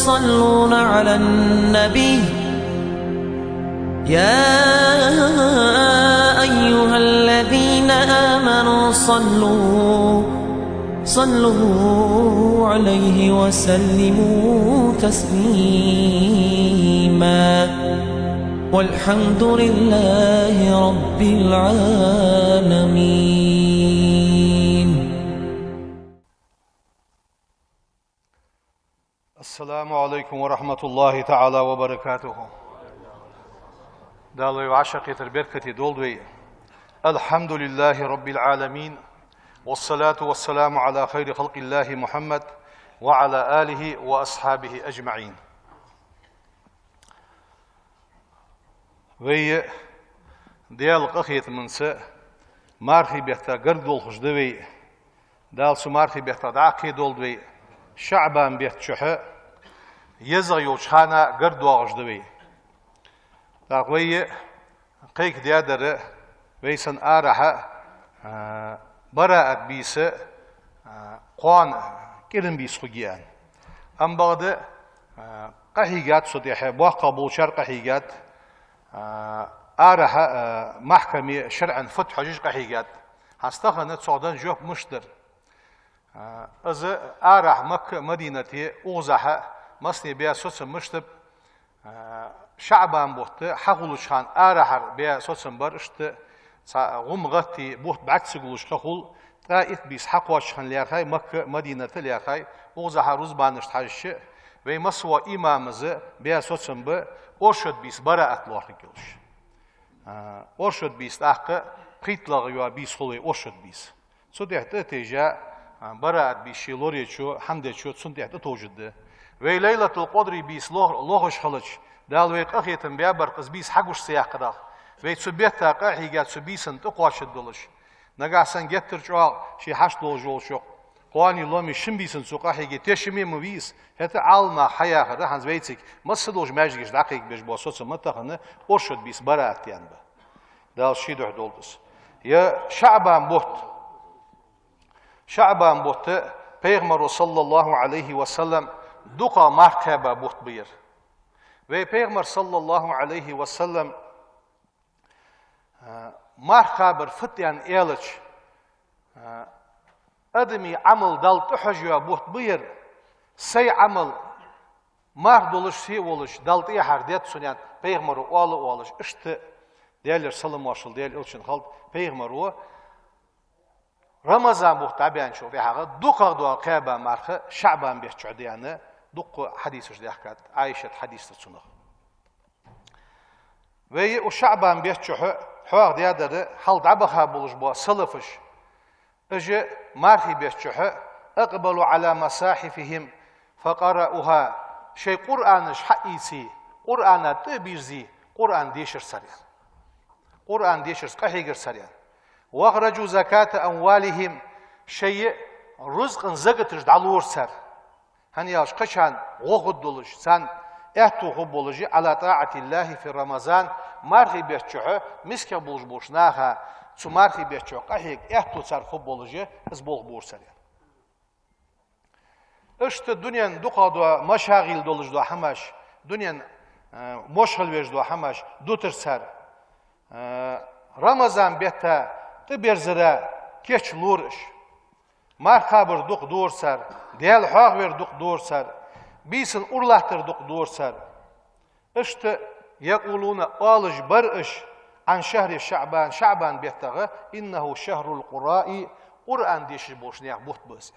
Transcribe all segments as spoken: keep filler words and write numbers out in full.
يصلون على النبي، يا أيها الذين آمنوا صلوا، صلوا عليه وسلموا تسليما. والحمد لله رب العالمين. السلام عليكم ورحمة الله تعالى وبركاته. Дала вай вӀашагӀкхетар беркате долда вай. الحمد لله رب العالمين، والصلاة والسلام على خير خلق الله محمد وعلى آله وأصحابه أجمعين. Вай Даьла къахетамца мархий бетта гаргадоалаш да вай. Дала цу мархий бетта дӀакхийдолда вай. ШаӀбан бетта чухь езагӀа йолча хана гаргадоагӀаш да вай. ТӀаккха вай кхайкадаьдар, вай санна арахьа, а, бараат бийса, а, кхоана кӀиранбийса хургья аьнна. Амма бакъда, а, къахьийгад цу тӀехьа, боккхагӀа болчар къахьийгад, а, арахьа, а, махкаме шарӀан фатхьа хьожаш къахьийгад. ХӀанз тахан цох даь жоп мишта дар? А, из арахьа Макка а Мадинате, укхазахьа массане баь соцам мишта ба? А, ШаӀбан бутт хьахулача хана арахьара баь соцам бар иштта, цхьа гӀум гӀатте, бутт бӀарга ца гуллуш ха хул, ткъаь итт бийса хьакхоачача хана лаьрхӀай, Макка а Мадинат а лаьрхӀай, укхазахьа рузбанашта хьажача, вай массавола имамаша баь соцам ба, оршот бийса бараат лоархӀаргйолаш. А, оршот бийса тӀаккха пхийтталагӀа йола бийса хул вай оршот бийса. Цу тӀа тӀатежа, а, бараат бийса ше лорайичо, хӀама дечо, цунна тӀа тӀатовжаргда. Вай Лайлатул-Къадри бийса лох-, лохаш хилча, Дала вай къахетам баьбар-кх из бийса хьагуш ца яккхарах. Вай цу бетта къахьийга, цу бийсан тӀакхоачаш долаш. Нагахьа санна геттара чӀоагӀа ше хьашт долаш волчох кхоане, лоаме, шин бийсан цо къахьийге, тешаме ма вий из. ХӀаьта Ӏаламнаха хьаяхар, хӀанз вайцига масса долча маьждигашка дӀакхайкабеш бола соцам тахан оршот бийса бараат аьнна ба. Дала ший духьа долда из. Е ШаӀбан бутт. ШаӀбан бутт Пайхамаро, صلى الله عليه وسلم, дукхагӀа марха кхаьба бутт ба ер. Вай Пайхамар, صلى الله عليه وسلم, а, марха кхабар фуд аьнна аьлча, а, адамий Ӏамал Далла тӀахьожайола бутт ба ер, сай Ӏамал марха долаш, се а волаш, Далла тӀехьара деза цунна аьнна, Пайхамаро оал а оалаш, иштта Даьлера салам-моаршал Даьла Элчанна хилда, Пайхамаро Рамазан бутт дӀабаьнначул тӀехьагӀа дукхагӀа дола кхаьба марха ШаӀбан бетта чухь да аьнна, дукха хьадисаш даьхкад, Ӏайшата хьадис да цунах. Вай укх ШаӀбан бетта чухь хьоахадаьдар хьалха дӀабаха болаш бола салафаш, уж мархий бетта чухь: أقبلوا على مصاحفهم فقرؤوها, шоай Къуръанаш хьаийце, Къуръана тӀа а бийрзе, Къуръан дешар цар аьнна. Къуръан дешарца къахьегар цар аьнна. وأخرجوا زكاة أموالهم, шоай рузкъан закаташ дӀалора цар. ХӀана аьлча кхычарна гӀо хургдолаш, царна аьттув хургболаш, على طاعة الله في رمضان, мархий бетта чухь мискех болаш болча наха цу мархий бетта чухь къахьега аьттув цар хургболаш, из болх бора цар аьнна. Иштта дунен дукхагӀа дола машагӀил долаш дола хӀамаш, дунен, э, мошхал веш дола хӀамаш дутар цар. Э, Рамазан бетта тӀаберзара кийчлора уж. Марха кхабар дукха дора цар, Даьла хьоахавар дукха дора цар, бийсан ура латтар дукха дора цар. Иштта يقولون, оалаш бар уж, عن شهر شعبان, ШаӀбан беттагӀа: إنه شهر القراء, Къуръан дешаш болча наьха бутт ба из.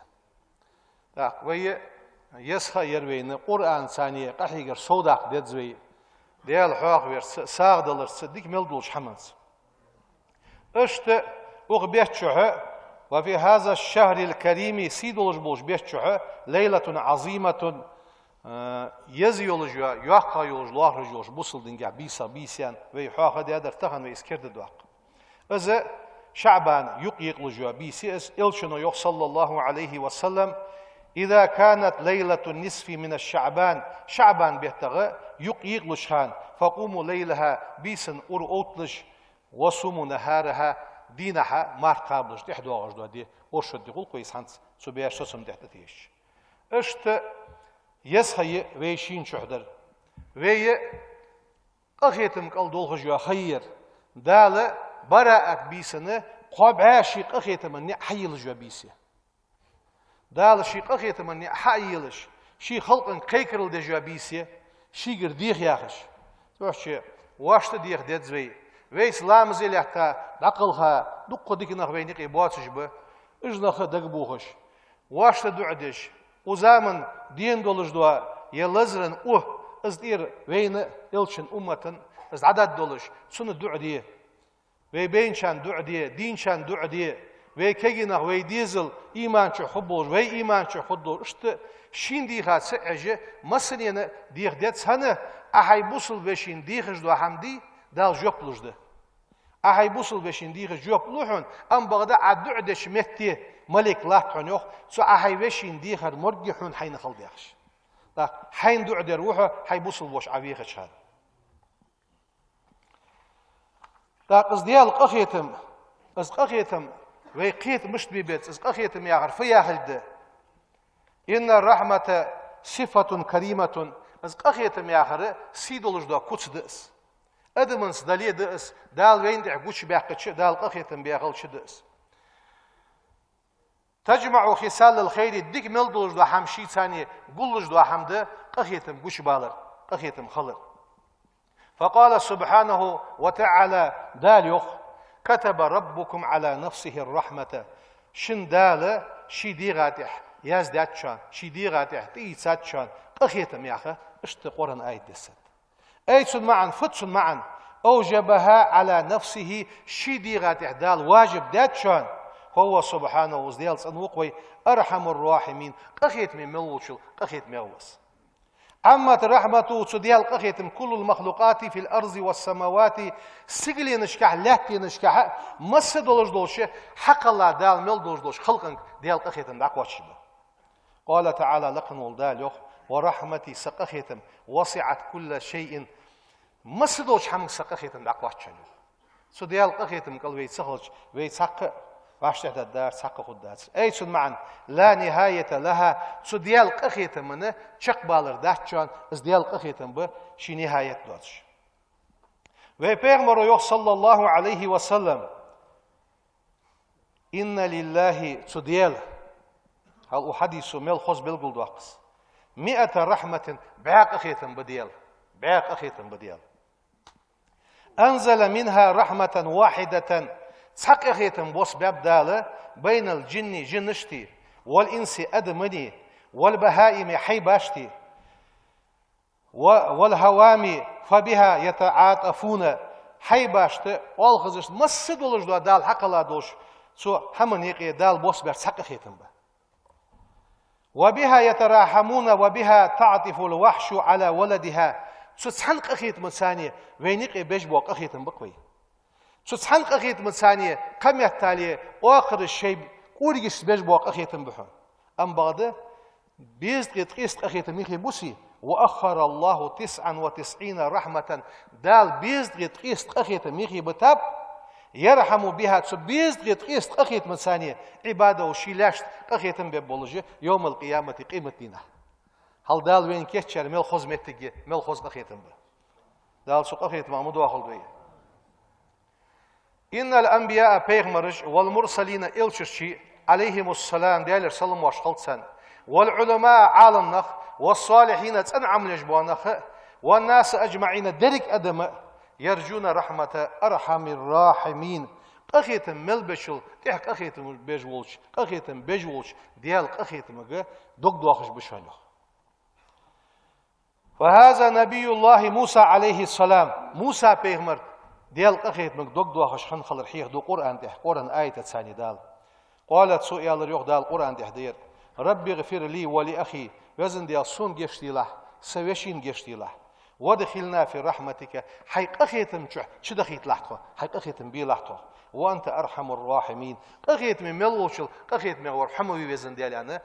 ТӀаккха вай еза ха яр вайна, Къуръанца къахьегар совдаккха деза вай, Даьла хьоахаварца, сагӀа даларца, дика мел долча хӀаманца. Иштта укх бетта чухь, وفي هذا الشهر الكريم, сий долаш болча бетта чухь, ليلة عظيمة, э, еза йолаш йола, йоккхагӀа йолаш, лоархӀаш йолаш бусалба дингахь бийсех бийса я аьнна, вай хьоахадаьдар, тахан вай из кердадоаккх. Из ШаӀбан юкъ екъалуш йола бийса я из, Элчано йоах, صلى الله عليه وسلم: إذا كانت ليلة النصف من شعبان, ШаӀбан беттагӀа юкъ екъалуча хана, فقوموا ليلها, бийсан ура отталаш, وصوموا نهارها, дийнахьа марха кхабалаш, тӀехьа доагӀаш дола ди, оршот ди гӀулакх вай из хӀанз цу баьча соцам тӀа тӀатешача. Иштта Еза ха я вай шийна чухь дар. Вай къахетама кӀал долхаш йола ха я ер. Дала бараӀат бийсанна кхо бӀаь ший къахетама ниӀ хьайийлаш йола бийса я. Дала ший къахетама ниӀ хьайийлаш, ший халкъа кхайкарал деш йола бийса я, шийгара деха яхаш. Цудухьа вешта деха деза вай. Вайца ламазе лаьтта, дӀакхелха, дуккха дика нах вайна юкъе боацаш ба. Уж нах дагабохаш, вешта дуӀа деш, укх заман дена долаш дола ер лазар а, из тӀера вайна, элчан уммата, из дӀадоалаш, цунна дуӀа де. Вай байначарна дуӀа де, дийначарна дуӀа де. Вай кагий нах, вай дезал иман чу хургболаш, вай иман чу хургдолаш. Иштта шийна деха ца Ӏеш, массанена деха деза хӀана, Ӏа хьай бусалба вешийна дехаш дола хӀама дий, Дала жоп луш да. Ӏа хьай бусалба вешийна дехаш жоп лу хьона, амма бакъда Ӏа дуӀа деча метте малейк латт хьона, йоах, цу Ӏа хьай вешийна дехар морг я хьона хьайна хила дехаш. ТӀаккха хьайна дуӀа дер ва хьо, хьай бусалба воша Ӏа вехача хана. ТӀаккха из Даьла къахетам, из къахетам вай кхета мишта бе беза, из къахетам яхар фу яхилга да? إن الرحمة صفة كريمة, из къахетам яхар сий долаш дола куц да из. Адамаца дале а да из, Дала вайна тӀа гучабаьккхача, Дала къахетам баь хилча да из. تجمع خصال الخير, дика мел долаш дола хӀама шийца гуллуш дола хӀама да къахетам гучабалар, къахетам хилар. فقال سبحانه وتعالى, Дала йоах: كتب ربكم على نفسه الرحمة. Шун Дала ший дегӀа тӀа яздаьд шоана, ший дегӀа тӀа тӀаийцад шоана къахетам яха, иштта Къуръан аят дессад. أي, цун маӀан, фуд цун маӀан? أوجبها على نفسه, ший дегӀа тӀа Дала важиб даьд шоана. وهو سبحانه, из Даьла цӀена ва-кх вай, أرحم الراحمين, къахетаме мел волчул къахетамегӀа ва из. عمت رحمته, цу Даьла къахетам, كل المخلوقات في الأرض والسماوات, сигаленашкахь, лаьттанашкахь, масса долаш долча хьакхелла Дала мел долаш долча халкъанга Даьла къахетам дӀакхоачашбаь. قال تعالى, лакха вола Дала йоах: ورحمتي, са къахетам, وسعت كل شيء, масса долча хӀаманга са къахетам дӀакхоачаш я, йоах. Цу Даьла къахетама кӀал вай ца хилча, вай цхьаккха а вӀаштӀехьдаргдар, цхьаккха а хургдацар. أي, цун маӀан, لا نهاية لها, цу Даьла къахетама чакхбалар дац шоана, из Даьла къахетам ба ший нихаят доацаш. Вай пайхамара йоах, صلى الله عليه وسلم: إن لله, цу Даьла, хьал укх хьадисо мел хоза белгалдоаккх из, مائة رحمة, бӀаь къахетам ба Даьла, бӀаь къахетам ба Даьла. أنزل منها رحمة واحدة, цхьа къахетам боссабаьб Дала, بين الجن, жинашта, والإنس, адамашта, والبهائم, хьайбашта, و-, والهوام فبها يتعاطفون, хьайбашта, оалхазашта, масса долаш дола Дала хьакхелла долаш, цу хӀаман юкъе Дала боссабаьр цхьа къахетам ба. وبها يتراحمون وبها تعطف الوحوش على ولدها. Цу цхьан къахетамаца вайна юкъе беш бола къахетам ба-кх вай. Цу цхьан къахетамаца кхыметтел оакхараш шоай кӀоргашца беш бола къахетам ба хьона. Амма бакъда, безткъеи ткъеста къахетам михе бусий? وأخر الله تسعا وتسعين رحمة. Дала безткъеи ткъеста къахетам михе битаб, يرحم بها, цу безткъеи ткъеста къахетамаца عباده, ший лаьшта къахетам бергболаш, يوم القيامة, къематдийнахьа. Хьал Дала вайна кийчъяьр мел хоза моттиг я, мел хоза къахетам ба. Дала цу къахетамах ма доахалда вай. إن الأنبياء, пайхамараш, والمرسلين, элчаш, عليهم السلام, Даьлера салам-моаршал хилда царна, والعلماء, Ӏаламнах, والصالحين, цӀена Ӏамал еш бола нах, والناس أجمعين, деррига адам, يرجون رحمة أرحم الراحمين, къахетам мел бечул тӀехьа къахетам беш волча, къахетам беш волча Даьла къахетамага дог доахаш ба шоана, йоах. فهذا نبي الله موسى عليه السلام. Муса пайхамар Даьла къахетамага дог доахаш хинна хилар хьехаду Къуръан тӀа, Къуръан аятаца Дала. قال, цо аьлар, йоах, Дала Къуръан тӀа дер: رب اغفر لي ولأخي, Везан Даьла, сона гешт делахь, са вешийна гешт делахь. وأدخلنا في رحمتك, хьай къахетам чу чудахийталахь тхо, хьай къахетам белахь тхо. وأنت أرحم الراحمين, къахетаме мел волчул къахетамегӀа вар хьо ма вий, Везан Даьла, аьнна,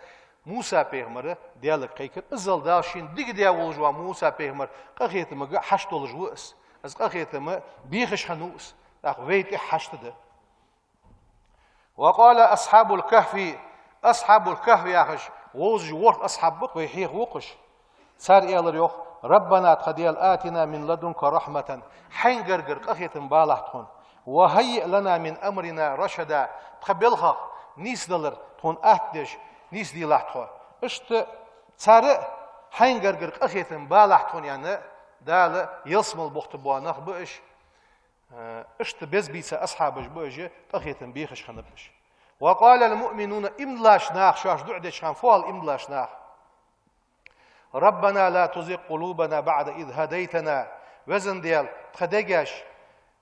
Муса пайхамара Даьлага кхайкар. Иззал Дала шийна дика даь волаш вола Муса пайхамар къахетамага хьашт долаш ва из. Из къахетам бехаш хиннав из. ТӀаккха вай тӀехьа хьашт да. وقال أصحاب الكهف, أصحاب الكهف яхаш, вовзаш ворхӀ асхьаб ба-кх вай хьеха вокхаш. Цар аьлар йоах: «ربنا, тха Даьла, آتنا من لدنك رحمة, хьайна гаргара къахетам балахь тхона, وهيئ لنا من أمرنا رشدا, тха балхах нийсдалар тхона атта деш, нийсделахь тхо». Иштта цар а: «Хьайна гаргара къахетам балахь тхона», — аьнна, Дала ялсмала бохтабу нах ба уж. Э, иштта беза бийца асхьабаш ба уж, къахетам бехаш хиннаб уж. «وقال المؤمنون», иман долаш нах, шоаш дуӀа деча хана фу оал иман долаш наха? «ربنا لا تزغ قلوبنا بعد إذ هديتنا». Везан Даьла, тха дегаш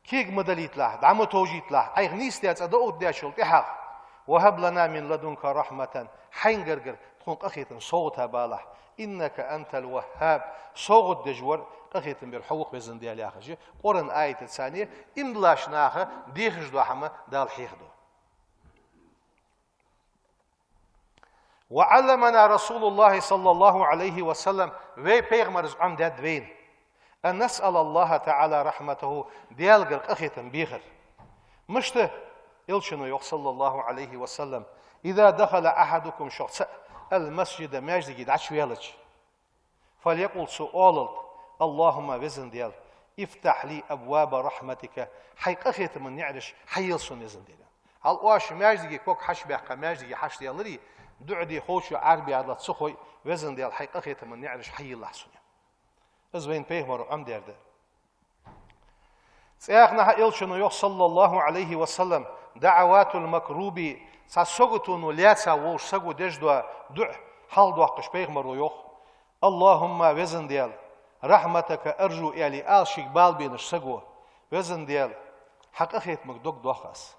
кега ма далийталахь, дӀа ма товжийталахь, Ӏайха нийсдаь цӀа дӀаоттадечул тӀехьагӀа. «وهب لنا من لدنك رحمة», хьайна гаргара тхона къахетам совгӀата балахь. «إنك أنت الوهاب», совгӀат деш вар, къахетам бер Хьо ва-кх, Везан Даьла, яхаш, Къуръан аятаца иман долаш наха дехаш дола хӀама Дала хьехаду. «وعلمنا رسول الله صلى الله عليه وسلم», вай пайхамара Ӏомадаьд вайна, «أن نسأل الله تعالى رحمته», Даьлагара къахетам бехар. Мишта? Элчано йоах, صلى الله عليه وسلم: «إذا دخل أحدكم», шух цаӀ, «المسجد», маьждиге дӀачуваьлча, «فليقل», цо оалалда: «اللهم», Везан Даьла, «افتح لي أبواب رحمتك», Хьай къахетама наӀараш хьаелла сона, Везан Даьла. Хьал оаш маьждиге ког хьачубаьккха, маьждиге хьачудаьлча, дуӀа де ховчо Ӏарбий Ӏадал ца хой, Везан Даьла, Хьай къахетама наӀараш хьаеллахь сона. Из вайна пайхамара Ӏомадаьр да. ЦӀаькха а Элчано йоах, صلى الله عليه وسلم: «دعوات المكروب», цхьа саготоно лаьца волча саго деш дола дуӀа хьалхадоаккхаш пайхамара йоах: «اللهم», Везан Даьла, «رحمتك أرجو», аьле, ала шийга бала бенаш саго: «Везан Даьла, Хьа къахетамга дог доах аз.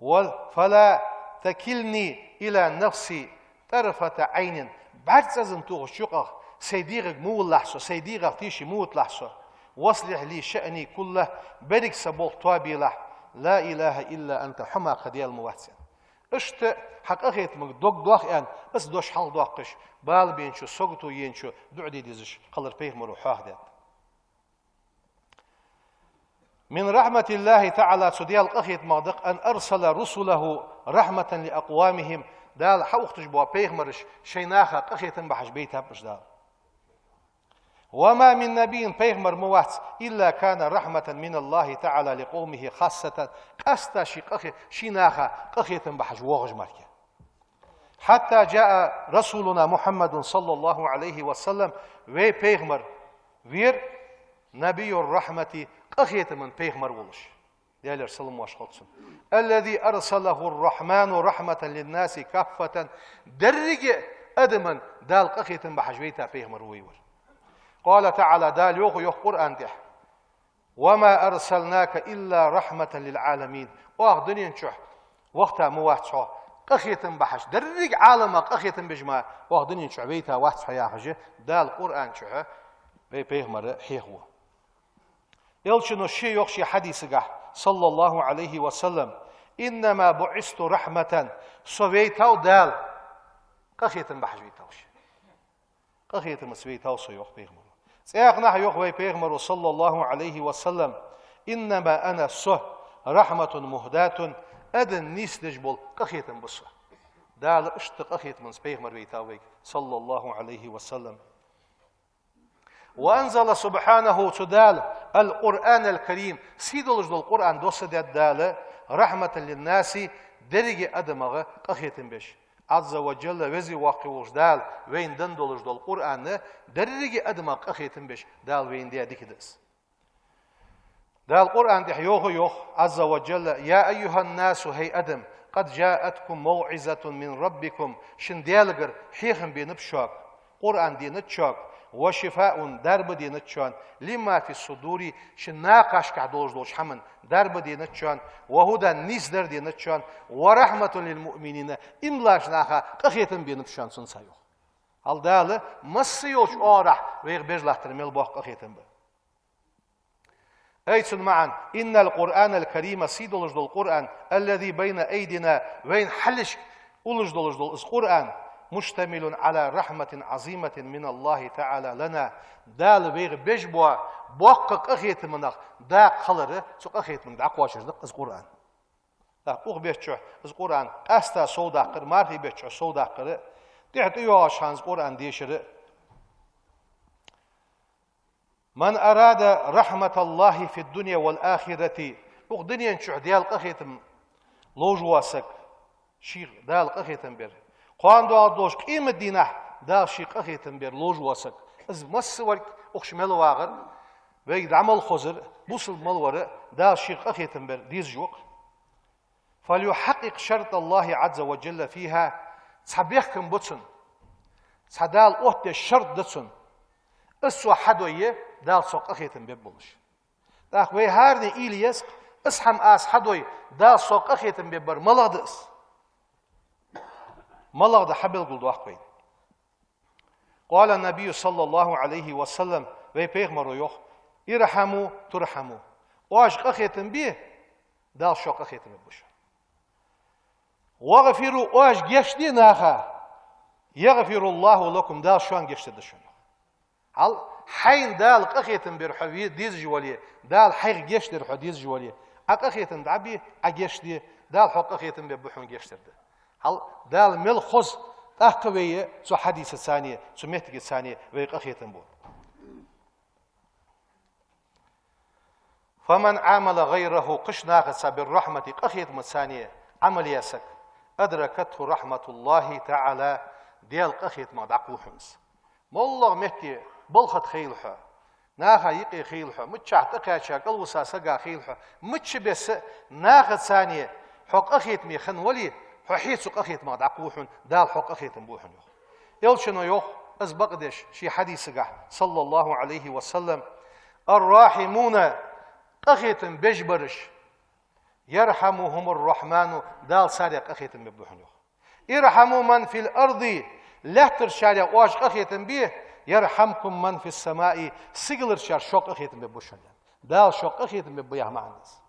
Ва-, فلا تكلني إلى نفسي طرفة عين», бӀаргацӀаза тохача юкъах сай дегӀага ма валалахь со, сай дегӀах теший ма виталахь со. «وأصلح لي شأني كله», беррига са болх тоабелахь, «لا إله إلا أنت», Хьо мара кхы Даьла ма вац, аьнна. Иштта Хьа къахетамга дог доах, аьнна, из дош хьалхадоаккхаш, бала беначо, сагото еначо дуӀа де дезаш хилар пайхамара хьоахадаьд. «من رحمة الله تعالى», цу Даьла къахетамах да-кх, «أن أرسل رسله رحمة لأقوامهم», Дала хьаухаш бола пайхамараш шоай наха къахетам бахьаш байтаб уж Дала. «وما من نبي», пайхамар ма вац, «إلا كان رحمة من الله تعالى لقومه خاصة», къаьстта ший къахе-, ший наха къахетам бахьаш воагӀаш мара. «حتى جاء رسولنا محمد صلى الله عليه وسلم», вай пайхамар вера «نبي الرحمة», къахетама пайхамар волаш. Даьлера салам-моаршал хилда цунна. «الذي أرسله الرحمن رحمة للناس كافة», деррига адамашта Дала къахетам бахьаш вайта пайхамар ва вай вар. «قال تعالى», Дала йоах, йоах Къуръан тӀа: «وما أرسلناك إلا رحمة للعالمين». Оаха дунен чу вахийта ма вац хьо къахетам бахьаш, деррига Ӏаламах къахетам беш мара оаха дунен чу вайта вац хьо, яхаш, Дала Къуръан чу вай пайхамар хьехаду. Элчано ше йоах ший хьадисагахь, صلى الله عليه وسلم: «إنما بعثت رحمة», со вайтав Дала, къахетам бахьаш вайтав со. Къахетамца вайтав со, йоах пайхамара. ЦӀаькха а йоах вай пайхамара, صلى الله عليه وسلم: «إنما أنا», со, «رحمة مهداة», адам нийсдеш бола къахетам ба со. Дала иштта къахетамца пайхамар вайтав вайга, صلى الله عليه وسلم. «وأنزل سبحانه», цу Дала, «القرآن الكريم», сий долаш дола Къуръан доссадаьд Дала, «رحمة للناس», деррига адамах къахетам беш. «عز وجل», веза-воккха волаш Дала вайна денна долаш дола Къуръан деррига адамах къахетам беш Дала вайна даь дика да из. Дала Къуръан тӀа йоах, йоах, «عز وجل»: «يا أيها الناس», хӀай адам, «قد جاءتكم موعظة من ربكم», шун Даьлагара хьехам бенаб шуга, Къуръан деннад шуга, «وشفاء», дарба деннад шоана, «لما في الصدور», шун накхашка долаш долча хӀаман дарба деннад шоана, «وهدى», нийсдар деннад шоана, «ورحمة للمؤمنين», иман долаш наха къахетам бенаб шоана цунца, йоах. Хьал Дала масса йолча оагӀорахьа вайга беш латтар мел боккха къахетам ба. Ай цун маӀан: «إن القرآن الكريم», сий долаш дола Къуръан, «الذي بين أيدينا», вайна хьалхашка уллаш долаш дола из Къуръан, «مشتمل على رحمة عظيمة من الله تعالى لنا», Дала вайга беш бола боккха къахетамах дакъа хилар, цу къахетамах дӀакхоачаш да-кх из Къуръан. ТӀаккха укх бетта чухь из Къуръан къаьстта совдаккхар, мархий бетта чухь совдаккхар, тӀехьа тӀайоагӀача хана из Къуръан дешар. من أراد رحمة الله في الدنيا والآخرة. Укх дунен чухь Даьла къахетам ловш вола саг, шийх Дала къахетам бер. Кхоана доагӀаш долча къематдийнахьа Дала шийх къахетам бер ловш вола саг. Из массаварг укх чу мел вагӀар, вайга дӀа мел хозар, бусалба мел вар, Дала шийх къахетам бер дезаш ва-кх. فليحقق شرط الله عز وجل فيها. Цхьа бехкам ба цун, цхьа Дала оттадеш шарт да цун. Из цо хьадойя, Дала цох къахетам бергболаш. ТӀаккха вай хӀаране уйла е-кх, из хӀама аз хьадой, Дала цох къахетам бергбар малагӀа да из? МалагӀа да хьабелгалдоаккх вайна. قال النبي صلى الله عليه وسلم, вай пайхамаро йоах: ارحموا ترحموا. Оаш къахетам бе, Дала шоана къахетам бергба шоана. واغفروا, оаш гешт де наха, يغفر الله لكم, Дала шоана гешт дергда шоана. Хьал, хьайна Дала къахетам бер хьо ве-, дезаш вале, Дала хьайх гешт дер хьо дезаш вале, Ӏа къахетам дӀабе, Ӏа гешт де, Дала хьох къахетам бергба, хьона гешт дергда. Хьал, Дала мел хоза тӀаккха вай цу хьадисаца, цу моттигашца вай къахетам бу. فمن عامل غيره, кхыча нахаца بالرحمة, къахетамца Ӏамал яь саг, أدركته رحمة الله تعالى, Даьла къахетамах дӀакхувл хьона из. МоллагӀа метте балха тӀа хийла хьо, наха юкъе хийла хьо, миччахьа тӀакхаьча кӀалвиса сага хийла хьо, мичча бесса а нахаца хьо къахетаме хинна вале, хьо хье цу къахетамах дӀакхувл хьона, Дала хьох къахетам бу хьона, йоах. Элчано йоах, из бакъдеш ший хьадисагахь, صلى الله عليه وسلم: الراحمون, къахетам беш бараш, يرحمهم الرحمن, Дала царех къахетам бергба хьона, йоах. ارحموا من في الأرض, лаьттарчарех оаш къахетам бе, يرحمكم من في السماء, сигаларчар шох къахетам бергба шоана. Дала шох къахетам бергба яха маӀан да из.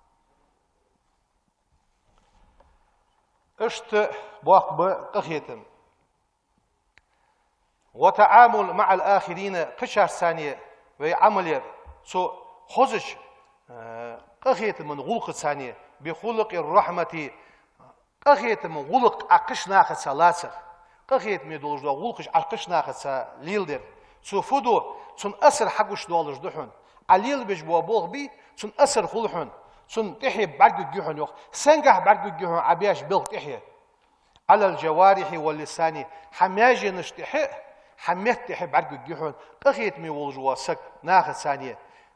Иштта боккха ба къахетам. والتعامل مع الآخرين, кхычарца вай Ӏамал яр, цу хозача, э, къахетама гӀулакхаца, بخلق الرحمة, къахетама гӀулакх Ӏа кхыча нахаца лацар, къахетаме долаш дола гӀулакхаш Ӏа кхыча нахаца леладер. Цо фу ду, цун асар хьагучадоалаш да хьона. Ӏа лелабеш бола болх бий, цун асар хул хьона, цун тӀехье бӀаргагургья хьона, йоах. Сенгахь бӀаргагургья хьона Ӏа беш болх тӀехье? على الجوارح واللسان, хьа маьженаш тӀехьа а, хьа метта тӀехьа а бӀаргагургья хьона, къахетаме волаш вола саг нахаца,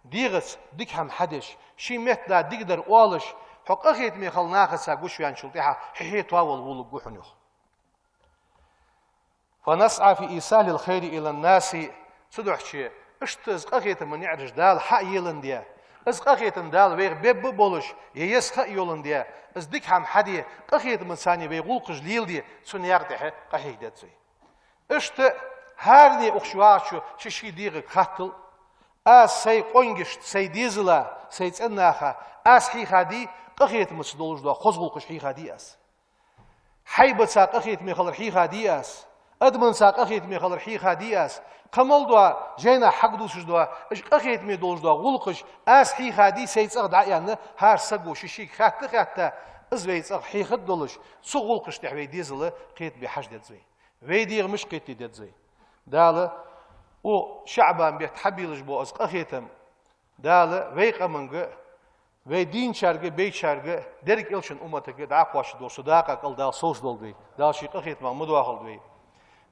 дегӀаца дика хӀама хьадеш, ший метта дикадар оалаш, хьо къахетаме хила нахаца гучаваьнначул тӀехьагӀа хьо хье тоавала гӀулакх гу хьона, йоах. فنسعى في إيصال الخير إلى الناس. Цудухьа иштта из къахетама ниӀараш Дала хьаеландаь, из къахетам Дала вайх бергба болаш, е еза ха а йоландаь, из дика хӀама хьаде, къахетамца вай гӀулакхаш леладе, цу наькъа тӀехьа къахьега деза вай. Иштта хӀаране укх чу вагӀачо ший-ший дегӀага хаттал: аз сай къонгашта, сай дезала, сай цӀен наха аз хьийхадий къахетамца долаш дола хоза гӀулакхаш, хьийхадий аз? Хьайбаца къахетаме хилар хьийхадий аз? Адамаца къахетаме хилар хьийхадий аз? Кхы мел дола жайнашка хьагдувцаш дола уж къахетаме долаш дола гӀулакхаш аз хьийхадий сай цӀагӀа дӀа, аьнна, хӀара саго ший-шийга хатта-хатта, из вай цӀагӀа хьийха долаш, цу гӀулакхашта тӀехьа вай дезал кхетабе хьажа деза вай. Вай дегӀамаш кхетаде деза вай. Дала укх ШаӀбан бетта хьабийллаш бола из къахетам Дала вай къаманга, вай дийначарга, байчарга, деррига элчан умматага дӀакхоачаш дола цу дакъа кӀал Дала совцадолда вай. Дала ший къахетамах ма доахалда вай.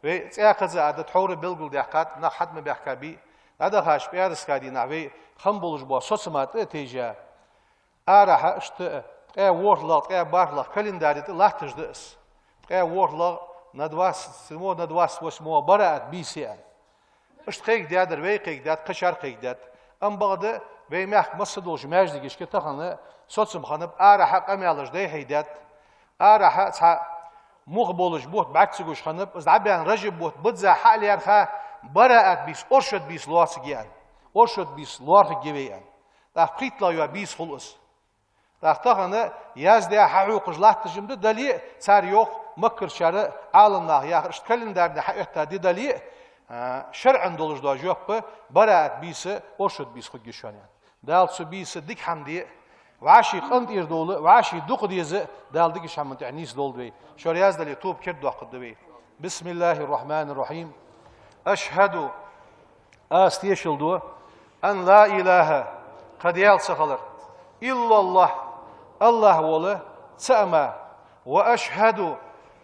Вай цӀаькха а да, тхьовра белгалдаьккхад, нах хьатӀа ма баьхкабий, дӀадахача пӀаьраска дийнахьа вай хам болаш бола соцам тӀа а тайжа, арахьа иштта ткъаь ворхӀлагӀа, ткъаь бархӀлагӀа календаре тӀа латташ да из. Ткъаь ворхӀлагӀа на двадцать седьмого, на двадцать восьмого бараат бийса я. Иштта кхайкадаьдар, вай кхайкадаьд, кхычар кхайкадаьд. Амма бакъда вай мехка масса долча маьждигашка тахан соцам хиннаб, арахьа къамаьлаш дӀахьийдаьд. Арахьа цхьа мух болаш бутт бӀарга ца гуш хиннаб, из дӀабаьнна Ражаб бутт бизза хьалаьрхӀа, бараат бийса, оршот бийса лоацаргья аьнна. Оршот бийса лоархӀаргья вай аьнна. ТӀаккха пхийттлагӀа йола бийса хул из. ТӀаккха тахан яздаь хьахьокхаш латташ-м да дале а, цар йоах, Маккарчар, Ӏаламнаха яхар, иштта календаре хьаэтта ди дале а, а, шарӀан долаш дола жоп бараат бийса, оршот бийса хургья шоана аьнна. Дала цу бийса дика хӀама де, вӀаший къинтӀера довла, вӀаший дукха деза, Дала дикача хӀаман тӀа нийсдолда вай. Шоара яздале тоба кердадоаккхаргда вай. بسم الله الرحمن الرحيم. أشهد, аз тешал ду, أن لا إله, кхы Даьла ца хилар, إلا الله, АллахӀ вола цаӀ мара, وأشهد,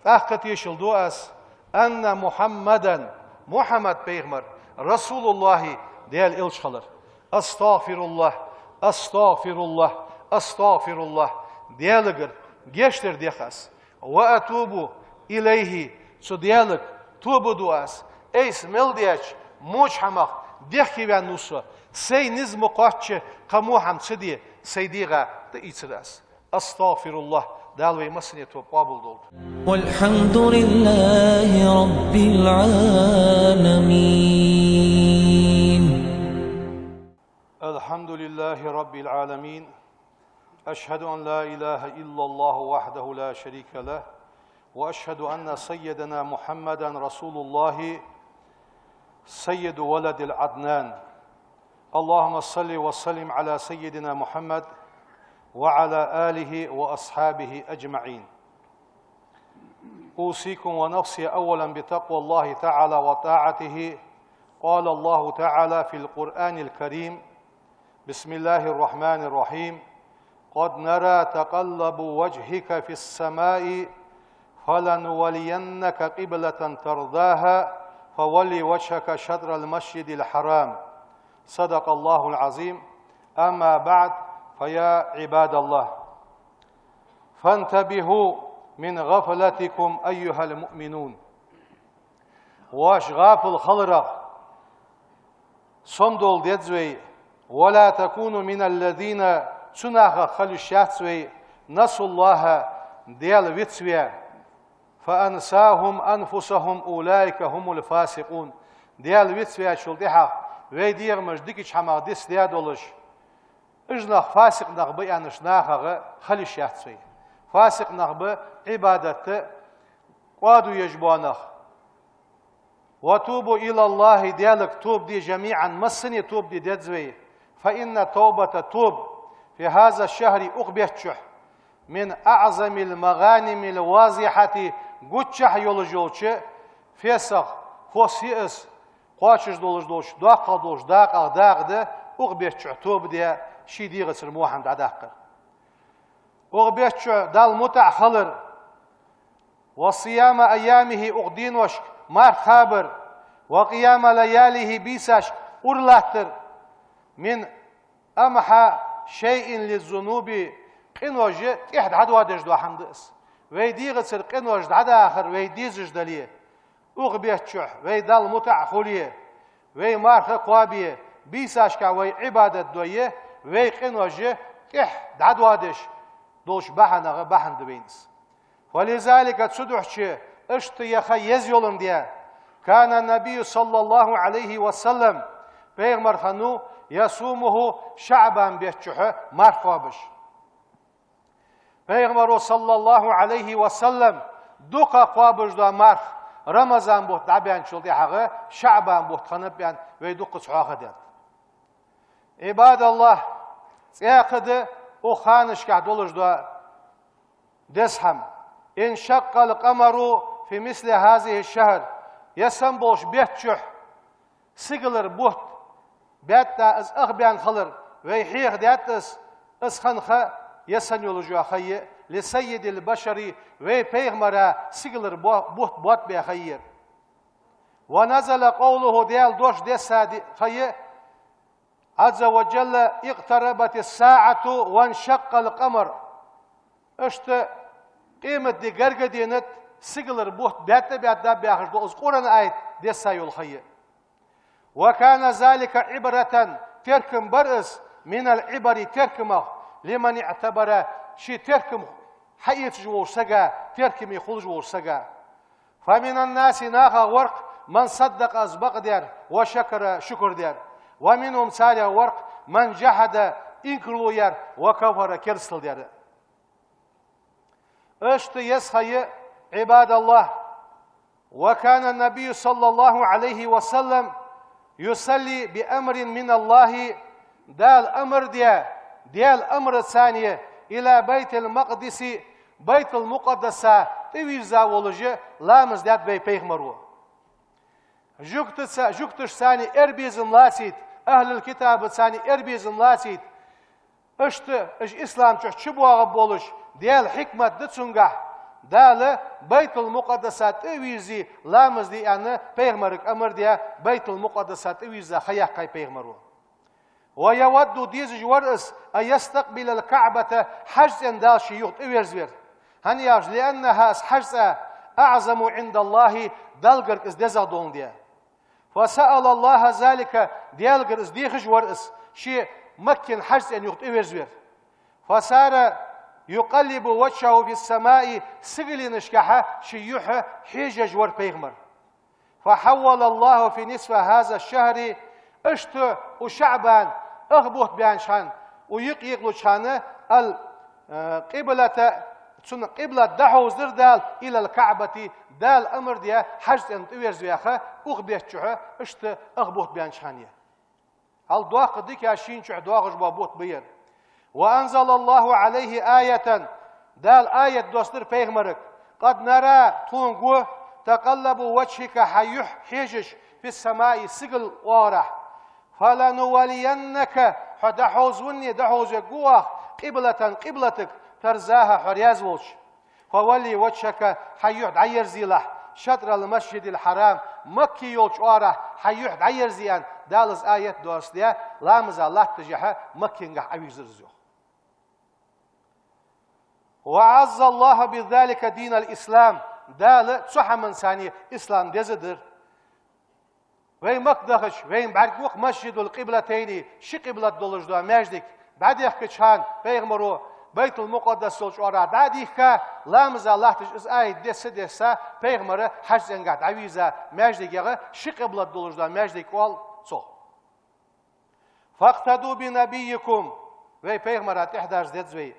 тӀаккха тешал ду аз, أن محمدا, Мухьаммад пайхамар, رسول الله, Даьла элча хилар. أستغفر الله، أستغفر الله، أستغفر الله, Даьлагара гешт дар дех аз. وأتوب إليه, цу Даьлага тоба ду аз. Айса мел даьча воча хӀамах дехкеваьнна ва со, сай низ ма кхоачча, кхы во хӀама ца де, сай дегӀа тӀаийцар аз. أستغفر الله, Дала вай массане тоба къоабал долда. والحمد لله رب العالمين. الحمد لله رب العالمين. أشهد أن لا إله إلا الله وحده لا شريك له، وأشهد أن سيدنا محمدا رسول الله سيد ولد العدنان. اللهم صل وسلم على سيدنا محمد وعلى آله وأصحابه أجمعين. أوصيكم ونفسي أولا بتقوى الله تعالى وطاعته. قال الله تعالى في القرآن الكريم: بسم الله الرحمن الرحيم. قد نرى تقلب وجهك في السماء فلنولينك قبلة ترضاها فول وجهك شطر المسجد الحرام. صدق الله العظيم. أما بعد، فيا عباد الله، فانتبهوا من غفلتكم أيها المؤمنون. Вай гӀафал хиларах сомадовла деза вай, ولا تكونوا من الذين, цу нахах хила йиш яц вай, نسوا الله, Даьла вицваь, فأنساهم أنفسهم أولئك هم الفاسقون. Даьла вицваьчул тӀехьагӀа вай дегӀамаш дикача хӀамах дицдаь долаш, уж нах фасикъ нах ба аьнна нахах хила йиш яц вай. Фасикъ нах ба Ӏибадат кӀоадо еш бола нах. وتوبوا إلى الله, Даьлага тоба де, جميعا, массане тоба де деза вай. فإن التوبة, тоба, في هذا الشهر, укх бетта чухь, من أعظم المغانم الواضحة, гучахьа йолаш йолча Песах, хӀоссийас кхоачаш долаш долча доккхагӀа долча дакъех дакъа да, укх бетта чухь тоба де, ший дегӀацара во хӀама дӀадаккхар. Укх бетта чухь Далла мутӀахьа хилар, وصيام أيامه, укх деношка марха кхабар, وقيام لياليه, бийсашка ура латтар, من أمحى شيء للذنوب, къинош тӀех дӀадоадеш дола хӀама да из. Вай дегӀацара къинош дӀадахар вай дезаш дале, укх бетта чухь вай Далла мутӀахьа хуле, вай марха кхоабе, бийсашка вай Ӏибадат дойе, вай къинош тӀех дӀадоадеш долча бахьанех бахьан да вайна из. ولذلك, цудухьа иштта я ха еза йоландаь, كان النبي صلى الله عليه وسلم, пайхамар хиннав, يصومه, шаӀбан бетта чухь марха кхоабаш. Пайхамаро, صلى الله عليه وسلم, дукха кхоабаш дола марха Рамазан бутт дӀабаьнначул тӀехьагӀа шаӀбан бутт хиннаб аьнна вай дуккхаза хьоахадаьд. عباد الله, цӀаькха да укх ханашка долаш дола деза хӀама. انشق القمر في مثل هذا الشهر, ер санна болча бетта чухь сигалара бутт баьтта, из ах баьнна хилар вай хьехадаьд из, из хинна ха ер санна йолаш йола ха я, لسيد البشر, вай пайхамара сигалара бо-, бутт боттабаь ха я ер. ونزل قوله, Даьла дош дессадаь ха я, عز وجل: اقتربت الساعة وانشق القمر. Иштта къематди гаргаденад, сигалара бутт баьтта баьтта да яхаш дола из Къуръан аят десса йола ха я. وكان ذلك عبرة, теркам бар из, من العبر, теркамех, لمن اعتبر, ший теркам хьаэцаш волча сага, теркаме хулаш волча сага. فمن الناس, нахах вар-кх, من صدق, из бакъдер, وشكر, шукр дер. ومنهم, царех вар-кх, من جحد, инкарло яьр, وكفر, керастал дер. Иштта еза ха я, عباد الله. وكان النبي صلى الله عليه وسلم يصلي بأمر من الله, Дала амар даь, Даьла амарца, إلى بيت المقدس, Байтул-Мукъаддасе тӀавийрза волаш ламаз даьд вай пайхамаро. Жугтаца-, жугташца эр безам лацийта, ахӀлул-китабаца царна ер безам лацийта. Иштта уж ислам чу чубоагӀа болаш, Даьла хьикмат да цунгахь, Дала Байтул-Мукъаддаса тӀавийрза ламаз де аьнна пайхамарга амар даь, Байтул-Мукъаддаса тӀавийрза ха яьккхай пайхамаро. ويود, дезаш вар из, أن يستقبل الكعبة, хьажцӀен Дала ший юха тӀаверзавар. ХӀана аьлча, لأنها, из хьажцӀа, أعظم عند الله, Даллагара из дезагӀа доландаь. فسأل الله ذلك, Даьлагара из дехаш вар из, ше Маккан хьажцӀен юха тӀаверзавар. فصار يقلب وجهه في السماء, сигаленашкахьа ший юхь хьежаш вар пайхамар. فحول الله في نصف هذا الشهر, иштта укх ШаӀбан ах бутт баьннача хана, укх юкъ екъалуча хана, ал, э, القبلة, цун къиблат дӀахьовзадир Дала, إلى الكعبة, Дала амар даь хьажцӀен тӀаверзаваь ха, укх бетта чухь иштта ах бутт баьннача хана я. Хьал доккха дика шийна чухь доагӀаш бола бутт ба ер. وأنزل الله عليه آية, Дала аят доссадир пайхамарга: قد نرى, тхона го, تقلب وجهك, хьа юхь хьежаш, في السماء, сигала оагӀорахьа. فلنولينك, хьо дӀахьовзавенна, дӀахьовзавергва оаха, قبلة, къиблатага, ترضاها, хьо раьза волча. فول وجهك, хьа юхь дӀаерзийлахь, شطر المسجد الحرام, Макка йолча оагӀорахьа хьа юхь дӀаерзе аьнна, Дала из аят доссадаь, ламаза латташехьа Маккангахьа Ӏовийрзар из, йоах. وأعز الله بذلك دين الإسلام, Дала цу хӀаманца ислам деза дир. Вай Макка дахача, вайна бӀаргагу-кх مسجد القبلتين, ши къиблат долаш дола маьждиг. ДӀадехкача хана пайхамаро Байтул-Мукъаддас йолча оагӀорахьа дӀа а дийхка, ламаза латташ из аят десса а десса, пайхамар хьажцӀенгахьа дӀавийрза маьждигага ши къиблат долаш дола маьждиг оал цох. فاقتدوا بنبيكم, вай пайхамара тӀехьадарза деза вай,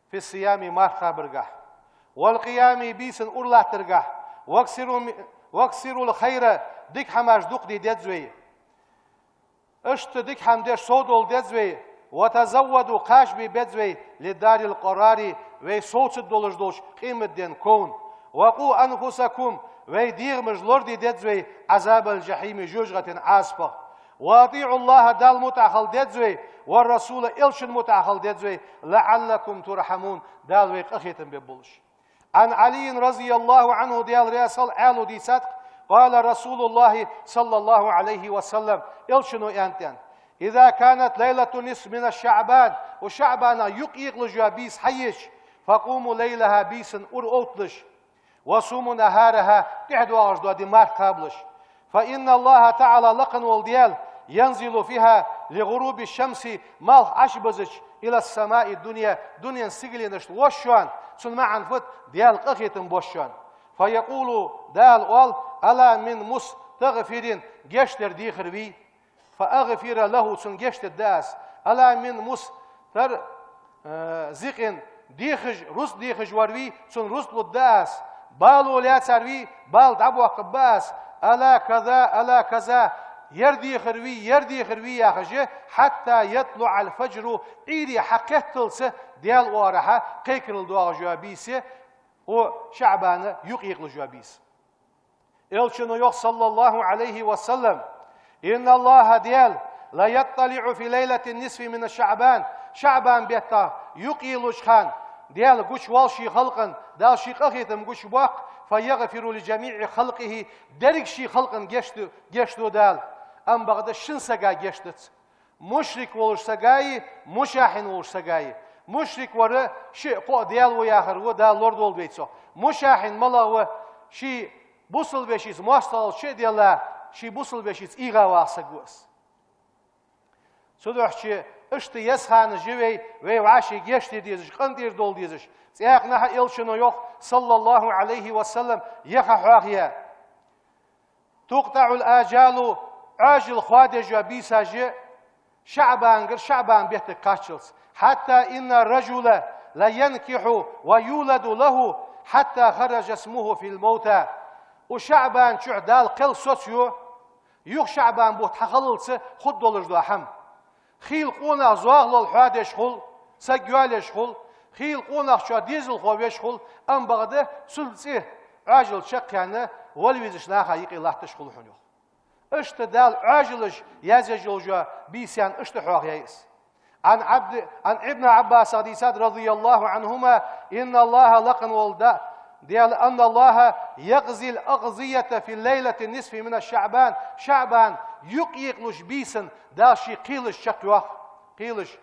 في الصيام, марха кхабаргахьа, والقيام, бийсан ура латтаргахьа, وأكثروا, وأكثروا الخير, дика хӀамаш дукха де деза вай. Иштта дика хӀама деш совдовла деза вай, وتزودوا, кхача бе беза вай, لدار القرار, вай совцаргдолаш долча къематден ковна. وقوا أنفسكم, вай дегӀамаш лораде деза вай, عذاب الجحيم, жожагӀатен Ӏазапах. وأطيعوا الله, Далла мутӀахьа хила деза вай, والرسول, элчанна мутӀахьа хила деза вай, لعلكم ترحمون, Дала вайх къахетам бергболаш. عن علي رضي الله عنه, Даьла раьза хилва, Ӏаьлас дийцад-кх: قال رسول الله صلى الله عليه وسلم, элчано аьннад: إذا كانت ليلة النصف من شعبان, укх ШаӀбана юкъ екъалуш йола бийса хьаеча, فقوموا ليلها, бийсан ура овтталаш, وصوموا نهارها, тӀехьа доагӀаш дола ди марха кхабалаш. فإن الله تعالى, лакха вола Даьла, ينزل فيها لغروب الشمس, малх Ӏочубизача, إلى السماء الدنيا, дунен сигаленашта воссачоа, цун маӀан фуд, Даьла къахетам боссачоа. فيقول, Дала оал: ألا من مستغفر, гешт дер дехар вий? فأغفر له, цунна гешт дергда аз. ألا من مستر-, э, زق, дехаш, рузкъа дехаш вар вий, цунна рузкъа лургда аз. Бала лаьцар вий, бала дӀабоаккхаргба аз. ألا كذا, ألا كذا, ер дехар вий, ер дехар вий яхаш, حتى يطلع الفجر, Ӏуйре хьакхетталца Даьла оагӀорахьа кхайкарал доагӀаш йола бийса, укх ШаӀбана юкъ екъалуш йола бийса. Элчано йоах, صلى الله عليه وسلم: إن الله, Даьла, ليطلع في ليلة النصف من شعبان, ШаӀбан бетта юкъ екъалуча хана, Даьла гучавоал ший халкъана, Дала ший къахетам гучабоаккх, فيغفر لجميع خلقه, деррига ший халкъана гешт ду, гешт ду Дала. Амма бакъда шин сага гешт дац. Мушрик волаш сага а, мушахьин волаш сага а. Мушрик вар шиъ-кхоъ даьла ва яхар ва, Дала лорадолда вай цох. Мушахьин малагӀа ва? Ший бусалба вешийца моастагӀал шиъ делла, ший бусалба вешийца ийгӀа вагӀа саг ва из. Цудухьа иштта еза ханаш я вай, вай вӀаший гешт де дезаш, къинтӀера довла дезаш. ЦӀаькханахьа Элчано йоах, صلى الله عليه وسلم, яха хьоахаяь: تقطع الآجال, Ӏоажал хоадеш йола бийсаш я ШаӀбангара ШаӀбан беттага кхаччалца. حتى إن الرجل لينكح ويولد له حتى خرج اسمه في الموتى. Укх ШаӀбан чухь Дала кхел соцаю, юха ШаӀбан бутт хьахилалца хургдолаш дола хӀама. Хийла къонах зоахалол хьоадеш хул, саг йоалаеш хул, хийла къонахчоа дезалхо веш хул, амма бакъда цун цӀи Ӏоажал чакхъяьнна, вала везача наха юкъе латташ хул хьона, йоах. Иштта Дала Ӏоажалаш язъеш йолча бийсан иштта хьоахаяьй из. عن عبد عن ابن عباس хьадийцад, رضي الله عنهما, إن الله, лакха вола Даьла, أن الله يقضي الأقضية في ليلة النصف من شعبان, ШаӀбан юкъ екъалуш бийсан Дала ший кхелаш чакхйоах, кхелаш.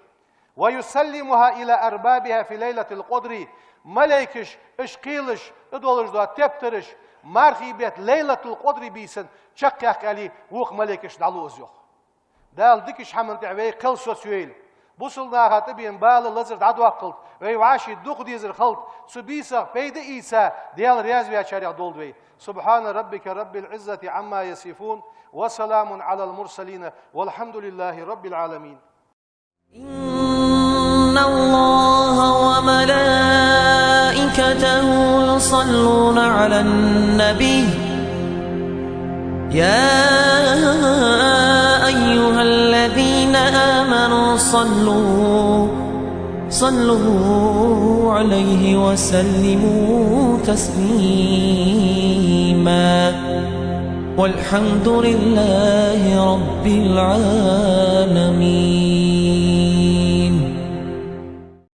ويسلمها إلى أربابها في ليلة القدر. Малейкаш уж кхелаш, тӀадолаш дола тептараш, мархий бетта Лайлатул-Къадри бийсан чакхъяккха аьле, вокх малейкашка дӀалу из, йоах. Дала дикача хӀаман тӀа вай кхел соцайойла. Бусалба наха тӀабена бала, лазар дӀадоаккхалда, вай вӀаший дукха дезар хилда, цу бийсах пайда ийца, Даьла раьза ваьчарех долда вай. سبحان ربك رب العزة عما يصفون، وسلام على المرسلين، والحمد لله رب العالمين. إن الله وملائكته يصلون على النبي، يا أيها الذين آمنوا صلوا، صلوا عليه وسلموا تسليما. والحمد لله رب العالمين.